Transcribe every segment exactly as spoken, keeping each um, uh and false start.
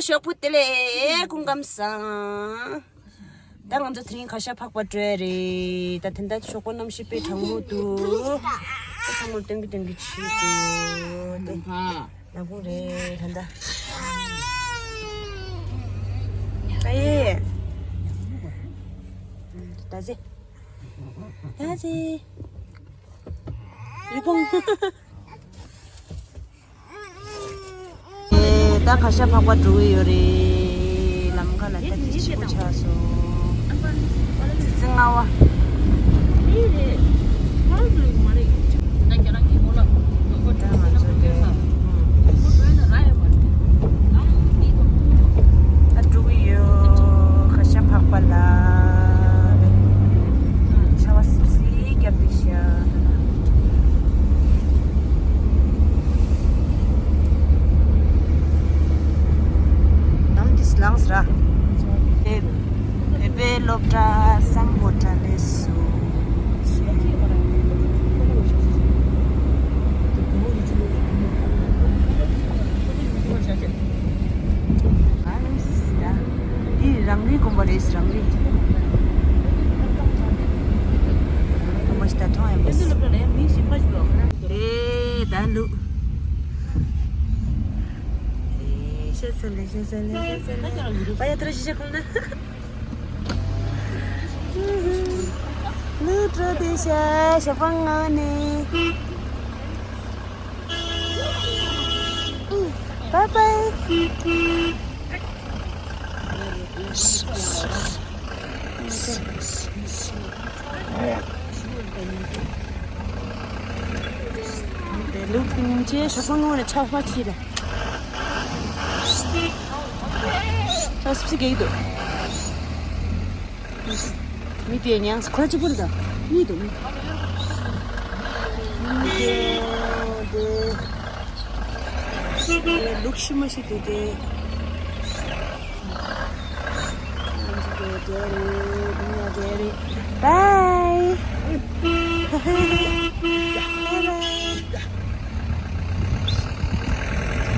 ཞོགས་པ་བདེ་ལེགས། སྐུ་ཁམས་བཟང་། ད་ང་ཚོ་དེ་རིང་ཁ་ཤ་འཕགས་པ་འགྲོ་ཡ་རེད། ད་དེ་འདྲ་ཞོགས་པ་གནམ་གཤིས་དཔེ་གྲང་མོ་འདུག་ད་ཚང་མར་སྟོན་གི་སྟོན་གི་བྱེད་དགོས་ཏེ། ལམ་ཁུང་རེད་ད་ལྟ། ད་ཡེ། ད་ཟེ། ད་ཟེ། རི་བོང་། ཨེ། ད་ཁ་ཤ་འཕགས་པ་འགྲོ་གི་ཡོད་རེད། ལམ་ཁ་ལ་ད་དེ་ཆེ་པོ་ཆགས་སོང་། ཙི་ཙི་རྔ་བ། ད་ང་ཚོ་དེ་ད་འགྲོ་གི་ཡོད། ཁ་ཤ་འཕགས་པ་ལ། ཆར་པ་སིབ་སིབ་བརྒྱབ་བསྡད་ཤག་ནམ་དུས་ལངས་ར། བོད་པའི་སློབ་གྲྭ་སམ་བྷོ་ཊ་སླེབས་སོང་། འདི་རང་རེའི་དགོན་པ་རེད། རང་རེའི། དགོན་པ་ཞིག་ད་མཐོང་ཡང་མི་སྲིད། ཨེ་ད་ལུ། ཨེ་ཤ་ཚ་ལེ་ཤ་ཚ་ལེ་ཤ་ཚ་ལེ། པ་ཡ་ཏྲ་ཤི་ཤ་ཁུང་ན། ལུ་ཏྲ་དེ་ཤ་ཤ་པང་ང་ནི། Bye bye. དེ་ལུག་གི་ཉིན་བྱེད་ཞོགས་པ་སྔོན་ལ་ཆགས་པ་ཕྱིར། ཆགས་སུ་ཕྱི་གེགས་འདུག་མི་དེ་ཉང་ཁོ་གཅིག་པུ་རེད་ད། གཉིས་འདུག་མི། མི་དེ་དེ་ལུག་ཤི་མ་ཤི་དེ་དེ། ང་ཚོ་དེ་དེ་རེད། མི་ཡ་དེ་རེད། Bye. Bye bye.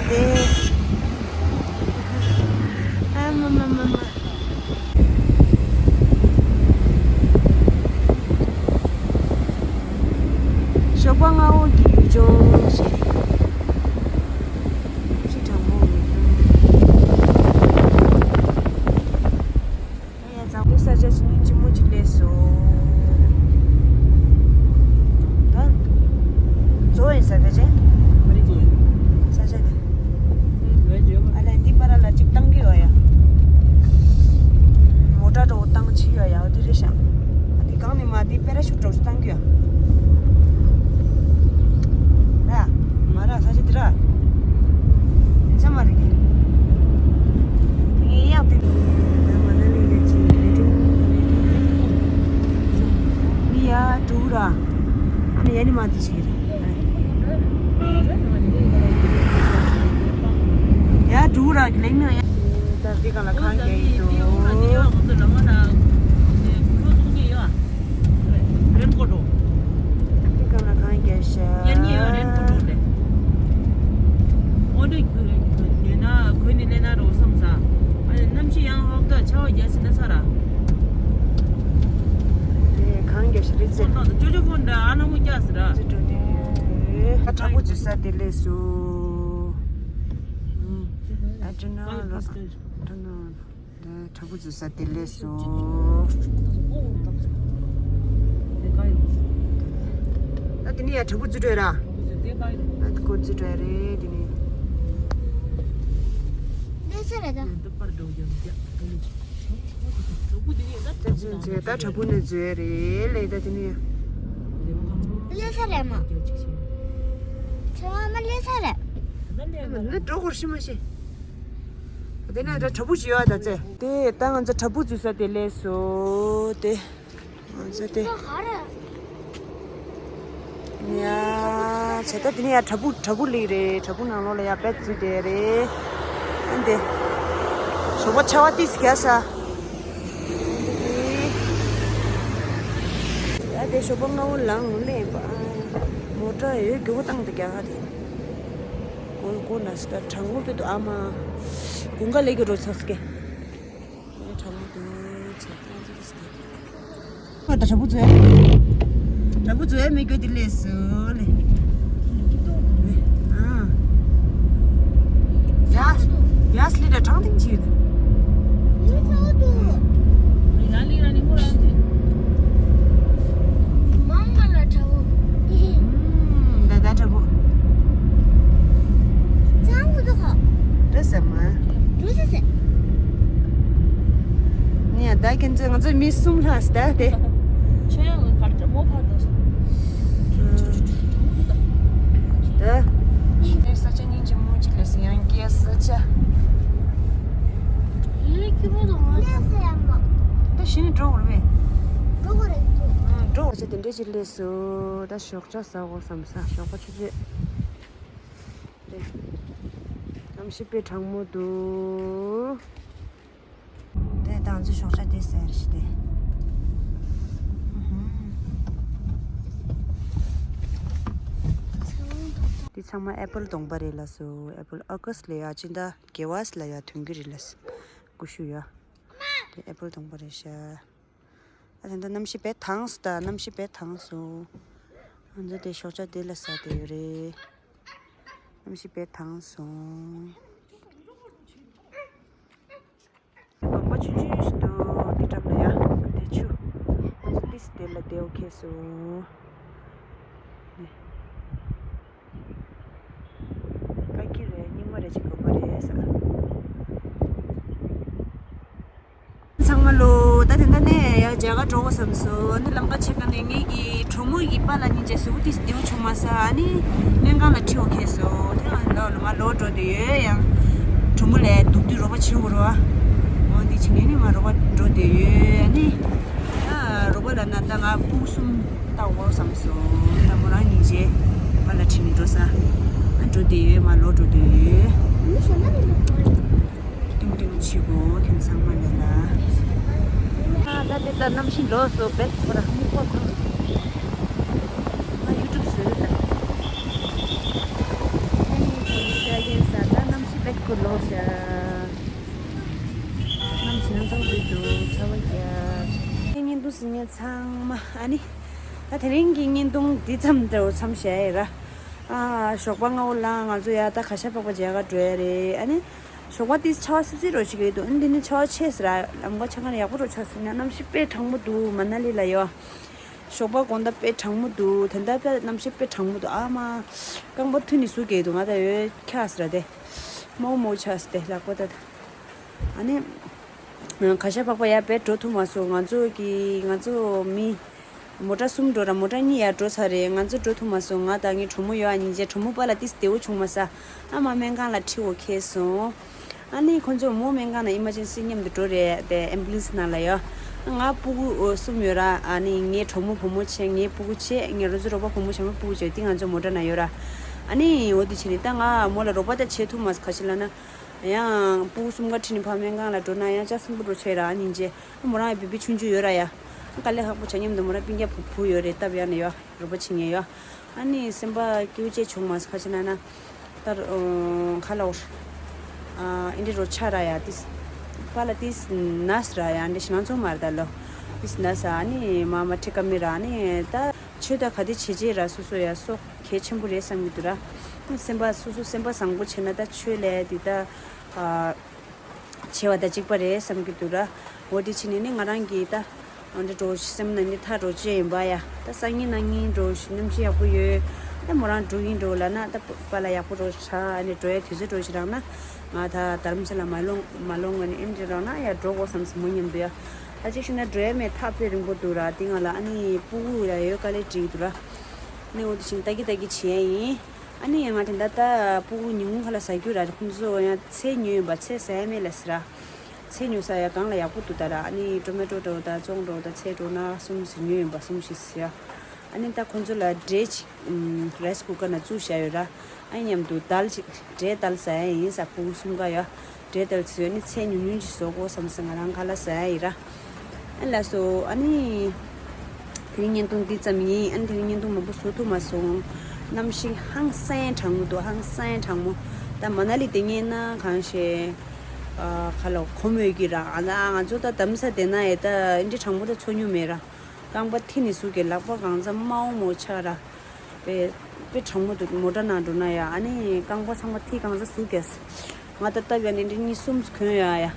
དེ། ཨ་མ་མ་མ་མ། ཞོགས་པ་སྔ་པོ་གི་ཡུལ་ལྗོངས་ཞིག་ཅི་དྲང་མོ་ཡོད། ཡ་ཡ། འཛམ་བུའི་ས་ཆ་ཞིག་སྙིང་རྗེ་མོ་ཅིག་སླེབས་སོང་། ད་མཛོ་ཡིན་ས་ཕལ་ཆེར། ས་ཆ་འདི། ཨ་ལས་འདི་པར་ལ་ཅིག་བཏང་གི་ཡོད་ཡ། མོ་ཊ་འགྲོ་བཏང་ཅི་ཡོད་ཡ། འོ་དེ་རེད་ཤག་འདི་གང་ནས་མ་འདི་པེ་ར་ཤུ་ཊི་འགྲོ་བཏང་གི་ཡོད། ར། མ་ར་ས་ཆ་འདི་ར། ས་མ་རེད་དེ། ངས་ཡག་དེ། ད་མ་ན་ལི་ལ་ཅིག་ལེ་ཏིང་། མི་ཡ་དྲུག་ར། ཨ་ནི་ཡ་ནི་མ་དེ་ཅིག་རེད། ཡ་དྲུག་ར་གླེང་ན་ཡ། ད་འདི་གང་ལ་ཁང་རྒྱག་ཡིན་འདུག་འདི་གང་ལ་ཁང་རྒྱག་ཤག་དེ་གང་རྒྱག་ཤག་རེད་ཟེར། ད་དྲ་འབུ་འཛུལ་ས་དེ་སླེབས་སོང་། ཨ་ཅོ་ན་ལ་ཨ་ཅོ་ན། དྲ་འབུ་འཛུལ་ས་དེ་སླེབས་སོང་། ད་དེ་ནས་ཡ་དྲ་འབུ་འཛུལ་འགྲོ་ཡ་ར། ཨ་དེ་ཀོ་འཛུལ་འགྲོ་ཡ་རེད་དེ་ནས། སླེབས་ས་རེད་ད། ད་འཛུལ་འཛུལ་ད་དྲ་འབུ་ནས་འཛུལ་ཡ་རེད་ལས་ད་དེ་ནས་ཡ། སླེབས་ས་རེད་མ། ཚེ་དབང་མ་སླེབས་ས་རེད། ལས་འགྲོ་སྐོར་ཤི་མ་ཤི། དེ་ནས་ད་དྲ་འབུ་ཅིག་ཡོད་ད་ཚེ། དེ་ད་ང་ཚོ་དྲ་འབུ་འཛུལ་ས་དེ་སླེབས་སོང་དེ། ང་ཚོ་དེ། ཡ། བྱས་ད་དེ་ནས་ཡ་དྲ་འབུ་དྲ་འབུ་ལིག་རེད། དྲ་འབུ་ནང་ལོགས་ལ་ཡ་བེད་འཛུལ་དེ་རེད། ཨ་འདི། ཞོགས་པ་ཆར་པ་ཏིས་རྒྱག་ས། ཡ་དེ་ཞོགས་པ་སྔ་པོ་ལངས་སླེབས་པ། མོ་ཊ་ཡོད་རྒྱུ་བོ་བཏང་དེ་རྒྱག་ཧ་དེ། གོ་གོ་ན་སི་ད་གྲང་མོ་དཔེ་འདུག་ཨ་མ། དགུན་ཁ་ལས་ཀྱི་རོ་ཚོགས་ཀྱི། ཨེ་གྲང་མོ་འདུག་ཅེས་ཏང་ཙི་རེ་སི་ཏེ། ཨ་ད་དྲ་འབུ་ཛོ་ཡ། དྲ་འབུ་ཛོ་ཡ་མི་དགོས་དེ་ལས་སུ་ལེ། ཨ། ཡ་ཡ་སི་ལི་ད་གྲང་ཐིང་ཅི་ཡོད། ཡ་ལི་ར་ནི་མོ་ར་ཏེ། མང་མ་ལ་དྲ་འབུ། ད་ད་དྲ་འབུ། ཅང་གུ་དོ་ཁ། རེད་ཟེར་མ། རུ་ཟེར་ཟེར། ནི་ཡ་ད་ཁྱེད་ཚོ་ང་ཚོ་མི་གསུམ་ལྷག་ཟེར་ད་དེ། ཁྱོད་ཡང་གར་དྲ་མོ་ཕར་དོ་ཟེར། ད། དེ་ས་ཆ་སྙིང་རྗེ་མོ་ཅིག་ལས་ཡང་སྐྱེ་ས་ཆ། ཡེ་ཁྱི་མོ་དང་ང་ཚོ་ད་གཞི་ནས་འགྲོ་བར་བས། འགྲོ་བར་རེད་འགྲོ། འགྲོ་བར་བྱས་དེ་འདྲས་ཅིག་ལས་སུ་ད་ཞོགས་ཇ་ཟ་དགོས་བསམ་ས་ཞོགས་པ་ཆུ་ཚོད། རེད། གནམ་གཤིས་དཔེ་གྲང་མོ་འདུག་དེ་དང་ཚོ་ཞོགས་ཇ་དེ་ཟེར་ཞིག་དེ། འདི་ཚང་མ་ཨེ་པལ་གདོང་པ་རེད་ལ་སོ། ཨེ་པལ་ཨོ་གསི་ལ་ཡ་ཅི་འདྲ་དགེ་བ་ལ་ཡ་ཐོན་གི་རེད་ལ་སོ། ཀུ་ཤུ་ཡ། དེ་ཨེ་པལ་གདོང་པ་རེད་ཤག་ཨ་ད་ལྟ་གནམ་གཤིས་དཔེ་དྭངས་སོང་། ད་གནམ་གཤིས་དཔེ་དྭངས་སོང་། ང་ཚོ་དེ་ཞོགས་ཇ་དེ་ལ་ཟ་བསྡད་ཡོད་རེད། གནམ་གཤིས་དཔེ་དྭངས་སོང་། དགོན་པ་ཆུང་ཆུང་ཞིག་འདུག་དེ་འགྲམ་ལ་ཡ་དེ་ཆུ། ང་ཚོ་ཏིས་དེ་ལ་བསྡད་ཡོད་ཁེལ་སོང་། ནི། དཀའ་ཀི་རེད། སྙིགས་མ་རེད་ཅིག་དགོས་པ་རེད་ཟེར། ཚང་མ་ལོ་ད་དེ་འདྲ་ནས་ཡ་མཇལ་ཁ་འགྲོ་དགོས་བསམ་སོང་། ཨ་ནི་ལམ་ཁ་ཕྱེད་ཀ་ནས་ངེད་ཀྱི་གྲོགས་མོ་ཡི་པཱ་ལགས་གཉིས་བཅས་སུ་དེ་སྡེའུ་བྱུང་མ་ས་ཨ་ནི་སྨན་ཁང་ལ་ཁྲིད་འོ་ཁེལ་སོང་། དེ་ང་ལོ་ལོ་མ་ལོ་འགྲོ་དུས་ཡོད་ཡང་གྲོགས་མོ་ལས་སྡུག་དུས་རོགས་པ་བྱེད་དགོས་རོ། འོ་འདི་བྱེད་ནས་ནི་ང་རོགས་པ་འགྲོ་དུས་ཡོད་ཨ་ནི། ཨ་རོགས་པ་ལ་ན་ད་ང་སྤུ་གུ་གསུམ་ལྟ་འོ་བསམ་སོང་། ད་མོ་རང་གཉིས་བཅས་པཱ་ལགས་ཁྲིད་ནས་འགྲོ་ས་ཨ་འགྲོ་དུས་ཡོད། མ་ལོ་འགྲོ་དུས་ཡོད། ཏིང་ཏིང་བྱེད་དགོས་ཁྱེད་ཚང་མ་ལ་ལ། ཨ་ད་དེ་ལྟར་གནམ་གཤིས་ལོག་སོང་། བེད་ཁོ་ར་སྨུག་པ་ཁོ་ར། ང་ཡུ་ཊུབ་བཟོས་ཡོད་ད། ཨ་ནི་ཁོ་ཡི་ཤ་རྒྱན་ས་ད་གནམ་གཤིས་བེད་ཁོ་ལོག་ཤག་གནམ་གཤིས་ཡང་ཚང་བོད་དུ་ཚ་བ་རྒྱག་ཨེ་བརྙན་ཐུང་གཟིགས་མཁན་ཚང་མ་ཨ་ནི། ད་དེ་རིང་གི་བརྙན་ཐུང་འདི་ཙམ་དུ་མཚམས་བཞག་ཡིན་ར། ཨ་ཞོགས་པ་སྔ་བོ་ལ་ང་ཚོ་ཡ་ད་ག་ཤ་པགས་པ་མཇལ་ག་འགྲོ་ཡ་རེད། ཨ་ནི། ཞོགས་པ་དེ་ཆར་པ་སིབ་སིབ་རོ་ཞིག་ཡོད་འདུག་ཨ་ནི་དེ་ནི་ཆར་པ་ཆད་ཟེར་ར། ལམ་ཁ་ཆ་ཁ་ནས་ཡག་པོ་རོ་ཆགས་སོང་ན། གནམ་གཤིས་དཔེ་གྲང་མོ་འདུག་མ་ན་ལི་ལ་ཡོད། ཞོགས་པ་དགོང་དག་དཔེ་གྲང་མོ་འདུག་དེ་འདྲ་དཔེ་གནམ་གཤིས་དཔེ་གྲང་མོ་འདུག་ཨ་མ། རྐང་པ་ཐུག་ནས་ཟུག་གེ་འདུག་ང་ད་ཡོད་ཁྱག་ཟེར་ར་དེ། མོག་མོག་ཆགས་སོང་དེ་ལག་པ་ད། ཨ་ནི། ག་ཤ་པགས་པ་ཡར་བེད་འགྲོ་ཐུབ་མ་སོང་། ང་ཚོ་གི་ང་ཚོ་མི། མོ་ཊ་གསུམ་འགྲོ་ར་མོ་ཊ་གཉིས་ཡར་འགྲོ་ཚར་རེད། ང་ཚོ་འགྲོ་ཐུབ་མ་སོང་། ང་དང་ངའི་གྲོགས་མོ་ཡོད་ཨ་གཉིས་བཅས་གྲོགས་མོ་པཱ་ལགས་ཏིས་བདེ་བོ་བྱུང་མ་ས། ཨ་མ་སྨན་ཁང་ལ་ཁྲིད་འོ་ཁེལ་སོང་། ཨ་ནི་ཁོ་ཚོ་མོ་སྨན་ཁང་ལ་ཨི་མར་ཇེན་སི་མཉམ་དུ་འགྲོ་རེད་དེ་ཨེམ་བུ་ལན་སི་ནང་ལ་ཡོད། ང་སྤུ་གུ་གསུམ་ཡོད་ར། ཨ་ནི་ངའི་གྲོགས་མོ་བུ་མོ་བྱས་ངའི་སྤུ་གུ་བྱས་ངའི་རོ་ཙི་རོགས་པ་བུ་མོ་བྱ་མོ་སྤུ་གུ་བྱས་དེ་ང་ཚོ་མོ་ཊ་ནང་ཡོད་ར། ཨ་ནི་འོ་དེ་བྱས་ནས་ད་ང་མོ་ལ་རོགས་པ་ད་བྱེད་ཐུབ་མ་སོང་། ག་ཤེད་ལབ་ན། ཡང་སྤུ་གུ་གསུམ་ཀ་ཁྲིད་ནས་ཕ་སྨན་ཁང་ལ་འགྲོ་ན་ཡང་ལྕགས་སྲིན་པོ་འགྲོ་ཆེ་ར་ཨ་ནི་རྗེས། མོ་རང་ཡང་བེ་བི་ཆུང་ཆུང་ཡོད་ར་ཡ། དཀའ་ལས་ཁག་པོ་བྱ་མཉམ་དུ་མོ་རང་སྤུན་ཀྱག་བུ་བུ་ཡོད་རེད་སྟབས་ཡག་ནས་ཡོད་རོགས་པ་བྱེད་མཁན་ཡོད། ཨ་ནི་སེམས་པ་སྐྱིད་པོ་ཅིག་བྱུང་མ་སོང་ག་ཅི་ན་ན། ད་ཁ་ལ་འོར། ཨ་ཨིན་དྲི་རོ་ཆ་ར་ཡ་ཏིས། པཱ་ལགས་ཏིས་ན་ཟེར་ར་ཡ་འདི་ཞིག་ང་ཚོ་མ་རེད་ད་ལོ། ཏིས་ན་ཟེར་ཨ་ནི་མ་མ་ཁྲིད་ཀ་མི་ར་ཨ་ནི་ད། ཆོས་ད་ག་དེ་བྱེད་ཅེས་ར་སོ་སོ་ཡ་སོ་གལ་ཆེན་པོ་རེད་བསམ་གྱི་འདུག་ར། སེམས་པ་སོ་སོ་སེམས་པ་བཟང་པོ་བྱས་ན་ད་ཆོས་ལས་འདི་ད། ཨ་བྱས་པ་ད་གཅིག་པ་རེད་བསམ་གྱི་འདུག་ར། འོ་དེ་བྱས་ནས་ནི་ང་རང་གིས་ད། འདི་འགྲོ་ཞིག་སེམས་ནང་ནས་ཐག་འགྲོ་ཅེས་ཡིན་པ་ཡ། ད་སང་ཉིན་གནངས་ཉིན་འགྲོ་ཞིག་གནམ་གཤིས་ཡག་པོ་ཡོད། ད་མོ་རང་འགྲོ་ཡིན་འགྲོ་ལབ་ན་ད་པཱ་ལགས་ཡག་པོ་འགྲོ་ཤག་ཨ་ནི་འགྲོ་ཡ་དུས་ཚོད་འགྲོ་ཞིག་རག་ན། ང་ད་དྷ་རམ་ས་ལ་མ་ལོང་མ་ལོང་ང་ནི་ཨེམ་ཅི་རག་ན་ཡ་འགྲོ་དགོས་བསམ་སོང་མོ་མཉམ་དུ་ཡ། ད་གཅིག་བྱས་ན་འགྲོ་ཡ་མེད་ཐག་དཔེ་རིང་པོ་འདུག་ར། དེ་ང་ལ་ཨ་ནི་སྤུ་གུ་ཡ་ཡོད་དཀའ་ལས་འགྲིག་འདུག་ར། ནི་འོ་དེ་བཞིན་ལྟ་གི་ལྟ་གི་བྱེད་ཡ་ཡིན། ཨ་ནི་ཡང་ང་དེ་འདྲ་ད་སྤུ་གུ་ཉིན་གུང་ཁ་ལག་ཟ་རྒྱུ་ར་རེད། ཁོང་ཚོ་ཡང་ཚལ་ཉོས་ཡིན་པ། ཚལ་ཟ་ཡ་མེད་ལ་ཟེར་ར། ཚལ་ཉོ་ས་ཡ་སྒང་ལ་ཡག་པོ་འདུག་ད་ར། ཨ་ནི་ཊོ་མེ་ཊོ་འདྲ་བོ་ད་བཙོང་འདྲ་བོ་ད་ཚལ་འདྲ་བོ་སྣ་ཁ་གསུམ་ཞིག་ཉོས་ཡིན་པ་གསུམ་ཞིག་ཟེར་ཡ། ཨ་ནི་ད་ཁོང་ཚོ་ལ་འབྲས་ཅིག་རའི་སི་ཀུ་ཀར་ནང་བཙུགས་བཞག་ཡོད་ར། ཨ་ནི་མཉམ་དུ་དལ་ཅིག་འབྲས་དལ་ཟ་ཡ་ཡིན་ས། སྤུ་གུ་གསུམ་ཀ་ཡ། འབྲས་དལ་ཟོས་ནི་ཚལ་ཉུང་ཉུང་ཅིག་བཟོ་དགོས་བསམ་སོང་། ང་རང་ཁ་ལག་ཟ་ཡ་ཡིན་ར། ཨ་ལ་སོ་ཨ་ནི། དེ་རིང་བརྙན་ཐུང་འདི་ཙམ་ཡིན། ཨ་ནི་དེ་རིང་བརྙན་ཐུང་མང་པོ་བཟོ་ཐུབ་མ་སོང་། གནམ་གཤིས་ཧང་སང་གྲང་མོ་འདུག་ཧང་སང་གྲང་མོ། ད་མ་ན་ལི་དེ་ཉིན་ན་གང་ཤེས། ཨ་ཁ་ལོ་ཁོ་མོས་ཀྱི་ར། ཨ་ང་ང་ཚོ་ད་དམ་ས་དེ་ན་ཡེ་ད་འདི་གྲང་མོ་ད་ཚོ་ཉུ་མེད་ར། རྐང་པ་ཐི་ནི་སུ་གི་ལག་པ་གང་ཚ་མ་འོང་མོ་ཆ་ར། པེ་པེ་གྲང་མོ་འདུག་མོ་ཊ་ནང་འགྲོ་ན་ཡ། ཨ་ནི་རྐང་པ་ཚང་མ་ཐི་གང་ཚ་སུ་གེས། ང་ད་ལྟ་བ་ནི་འདི་གཉིས་གསུམ་གོན་ཡ་ཡ།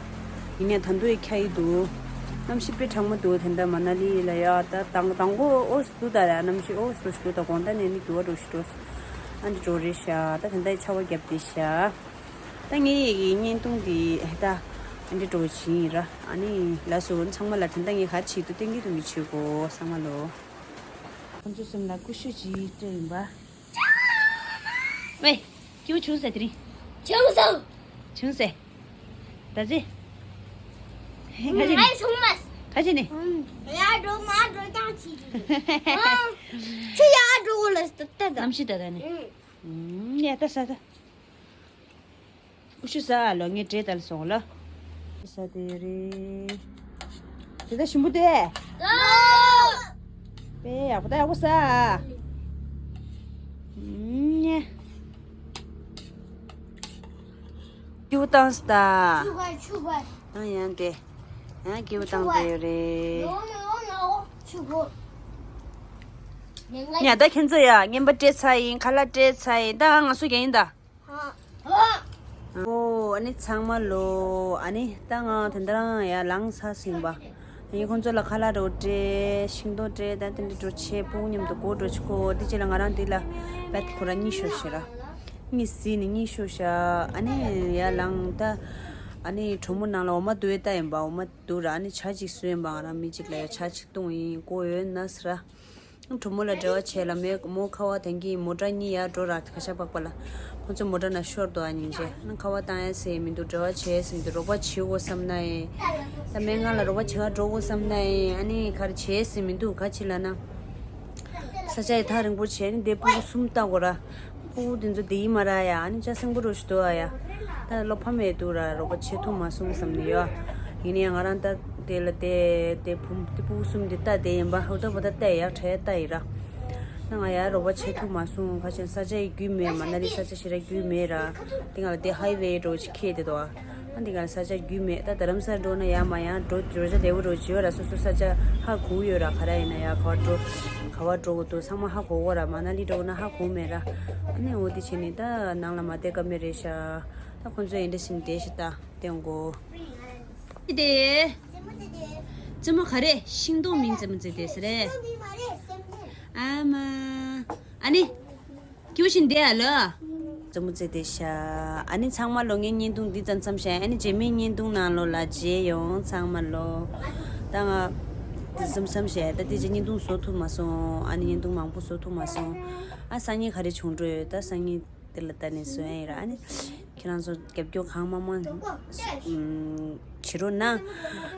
ཡིན་ཡ་ད་འདུ་ཡི་ཁ་ཡི་འདུག་གནམ་གཤིས་པེ་གྲང་མོ་འདུག་དེ་འདྲ་མ་ན་ལི་ལ་ཡ། ད་དང་དང་གོ་ཨོ་སུ་ད་ཡ་གནམ་གཤིས་ཨོ་སུ་སུ་ད་དགོང་ད་ནས་ནི་འདུ་བ་འགྲོ་ཤི་འགྲོ། ཨ་འདི་འགྲོ་རེད་ཤ། ད་དེ་འདྲ་ཆ་བ་རྒྱབ་དེ་ཤ། ད་ངའི་ཡི་གི་བརྙན་ཐུང་འདི་ད་ཨ་འདི་འགྲོ་བཞིན་ཡིན་ར། ཨ་ནི་ལ་སུ་ཚང་མ་ལ་དེ་འདྲ་ངས་ག་ཆེད་དུ་ཏན་གི་དུ་མི་ཆོད་གོ་ཚང་མ་ལོ། ཁོང་ཚོ་སེམས་ལ་ཀུ་ཤུ་ཅིག་སྤྲད་ཡིན་པ། ཝེ། སྐྱིད་པོ་བྱུང་ཟེར་དེ་རིང་། བྱུང་སོང་། བྱུང་ཟེར། ད་ཚེ། ཁ་ཅིག་ནི། ཨེ་བྱུང་མ། ཁ་ཅིག་ནི། ཡར་འགྲོ་མར་འགྲོ་ཀྱང་བྱེད་ཀྱི། ཁྱི་ཡར་འགྲོ་གོ་ལ་ད་ད་ད། གནམ་གཤིས་ད་ད་ནི། ཡ་ད་ས་ད། ཀུ་ཤུ་ཟ་ལོ་ངས་བྲེལ་དལ་སོང་ལ། ཟ་དེ་རེད། དེ་ད་ཞིམ་པོ་དེ། པེ་ཡག་པོ་ད་ཡག་པོ་ཟ། ཉེ། སྐྱིད་པོ་བཏང་སྟ། ཆུ་བར་ཆུ་བར། ཡང་ཡང་དེ། ཡང་སྐྱིད་པོ་བཏང་དེ་རེད། ནོ་ནོ་ནོ་ཆུ་བོ། ཉ་ད་ཁྱེད་ཚོ་ཡ་རྔན་པ་སྤྲད་ཚར་ཡིན། ཁ་ལག་སྤྲད་ཚར་ཡིན། ད་ང་ཚོ་རྒྱ་ཡིན་ད། ཨོ་ཨ་ནི་ཚང་མ་ལོ། ཨ་ནི་ད་ང་དེ་འདྲ་རང་ཡར་ལངས་ཚར་ཟིན་པ། ཨ་ནི་ཁོང་ཚོ་ལ་ཁ་ལག་འགྲོ་སྤྲད། ཤིང་ཏོག་སྤྲད། ད་དེ་འདྲ་འགྲོ་ཆེ་སྤུ་གུ་མཉམ་དུ་སྒོ་འགྲོ་ཆེ་ཁོ་དེ་རྗེས་ལ་ང་རང་དེ་ལ་བད་ཁོ་ར་གཉིད་ཤོར་ཤེ་ར། གཉིད་སད་ནི་གཉིད་ཤོར་ཤ། ཨ་ནི་ཡར་ལངས་ད། ཨ་ནི་གྲོ་མོ་ནང་ལ་འོ་མ་འདུག་ཡོད་ད་ཡིན་པ། འོ་མ་འདུག་ར། ཨ་ནི་ཇ་ཅིག་བཟོས་ཡིན་པ། ང་རང་མི་གཅིག་ལ་ཡ་ཇ་ཅིག་བཏུང་ཡིན། སྒོ་ཡོད་ན་ཟེར་ར། གྲོ་མོ་ལ་འབྲེལ་བ་བྱས་ལ་མེ་མོ་ཁ་བ་དེང་གི་མོ་ཊ་གཉིས་ཡར་འགྲོ་ར། ཁ་ཤ་པག་པ་ལ་ཁོ་ཚོ་མོ་ཊ་ན་ཤོར་དོ་ཨ་ཉིན་རྗེས་ན་ཁ་བ་བཏང་ཡ་ཟེར་མི་འདུག་འབྲེལ་བ་བྱས་ཟེར་མི་འདུག་རོགས་པ་བྱེད་དགོས་བསམ་ན་ཨེ། ད་སྨན་ཁང་ལ་རོགས་པ་བྱེད་ག་འགྲོ་དགོས་བསམ་ན་ཨེ། ཨ་ནི་ག་རེ་བྱས་ཟེར་མི་འདུག་ག་ཅི་ལ་ན། ས་ཆ་ཡི་ཐག་རིང་པོ་བྱས་ནི་དེ་སྤུ་གུ་གསུམ་ལྟ་དགོས་ར། སྤུ་གུ་དེ་ཚོ་བསྡད་ཡི་མ་ར་ཡ། ཨ་ནི་ཅ་སེང་པོ་རོ་ཞིག་འདུག་ཨ་ཡ། ད་བློ་ཕམ་མེད་འདུག་ར། རོགས་པ་བྱེད་ཐུབ་མ་སོང་བསམ་ནི་ཡོད། ཡིན་ནའི་ང་རང་ད་དེ་ལ་དེ་དེ་བུམ་དེ་སྤུ་གུ་གསུམ་དེ་ལྟ་དེ་ཡིན་པ། ཧུ་ད་བ་ད་ལྟ་ཡག་ཁྲ་ཡ་ལྟ་ཡི་ར། ད་ང་ཡ་རོགས་པ་བྱེད་ཐུབ་མ་སོང་། ཁ་ཆེན་ས་ཆ་ཡི་རྒྱུས་མེད། མ་ན་ལི་ས་ཆ་ཞེ་དྲག་རྒྱུས་མེད་ར། དེ་ང་ལ་དེ་ཧའི་ཝེ་འགྲོ་ཅིག་ཁེལ་དེ་དོ། ཨ་འདི་ག་ས་ཆ་རྒྱུས་མེད། ད་རྡ་རམ་ས་ལ་འགྲོ་ན་ཡ་མ་ཡ་འགྲོ་འགྲོ་ཆ་བདེ་བོ་འགྲོ་བྱེད་ཡོད་ར། སོ་སོ་ས་ཆ་ཧ་གོ་ཡོད་ར། ག་ར་ཡིན་ན་ཡ་ག་བ་འགྲོ་ག་བ་འགྲོ་དགོས་འདུག་ཚང་མ་ཧ་གོ་གོ་ར། མ་ན་ལི་འགྲོ་ན་ཧ་གོ་མེད་ར། ཨ་ནི་འོ་དེ་བྱས་ནི་ད་ནང་ལ་མ་བསྡད་ཀ་མེད་རེད་ཤག་ད་ཁོང་ཚོ་ཡིན་འདྲ་ཞིག་བསྡད་ཤག་ད་བསྟན་གོ། ཅི་དེ། རྩེད་མོ་ག་རེ། ཤིང་སྡོང་མིང་རྩེད་མོ་རྩེ་དེ་ཟེར་རེད། ཨ་མ། ཨ་ནི། སྐྱིད་པོ་ཞིག་བསྡད་ཨ་ལོ། རྩེད་མོ་རྩེ་དེ་ཤ། ཨ་ནི་ཚང་མ་ལོ་ངའི་བརྙན་ཐུང་འདི་ཙམ་མཚམས་བཞག་ཨ་ནི་རྗེས་མའི་བརྙན་ཐུང་ནང་ལོ་ལ་མཇལ་ཡོང་ཚང་མ་ལོ། ད་ང་འདི་ཙམ་མཚམས་བཞག་ད་དེ་རྗེས་བརྙན་ཐུང་བཟོ་ཐུབ་མ་སོང་། ཨ་ནི་བརྙན་ཐུང་མང་པོ་བཟོ་ཐུབ་མ་སོང་། ཨ་སང་ཉིན་ག་རེ་བྱུང་འགྲོ་ཡོད་ད་སང་ཉིན། དེ་ལ་ལྟ་ནས་བཟོ་ཡ་ཡིན་ར། ཨ་ནི་ཁྱེད་རང་ཚོ་རྒྱབ་སྐྱོར་གང་མང་མང་ཨུམ་བྱེད་རོགས་གནང་།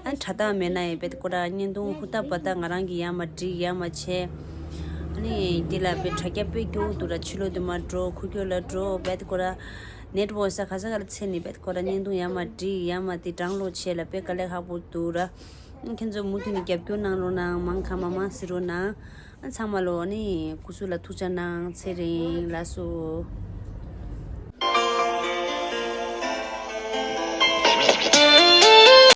ཨ་ནི་དྲ་ཐག་མེད་ན་ཡང་བེད་ཀོ་ར་བརྙན་ཐུང་ཧུར་ཐག་བ་ཐག་ང་རང་གིས་ཡར་མར་སྒྲིག་ཡར་མར་བྱས། ཨ་ནི་དེ་ལ་བེད་དྲ་རྒྱ་དཔེ་སྐྱོ་བོ་འདུག་ར། ཕྱི་ལོགས་དུ་མར་འགྲོ་ཁུག་ཀྱོག་ལ་འགྲོ་བེད་ཀོ་ར། ནེཊ་ཝོག་ས་ག་ས་ག་ལ་ཚད་ནི་བེད་ཀོ་ར་བརྙན་ཐུང་ཡར་མར་སྒྲིག་ཡར་མར་དེ་དྲང་ལོག་བྱས་ལ་དཔེ་དཀའ་ལས་ཁག་པོ་འདུག་ར། ཨ་ནི་ཁྱེད་ཚོ་མུ་མཐུད་ནས་རྒྱབ་སྐྱོར་གནང་རོགས་གནང་། མང་གང་མང་མང་ཟེར་རོགས་གནང་། ཨ་ཚང་མ་ལོ་ནི་སྐུ་གཟུགས་ལ་ཐུགས་ཅག་གནང་། ཚེ་རིང་ལགས་སོ།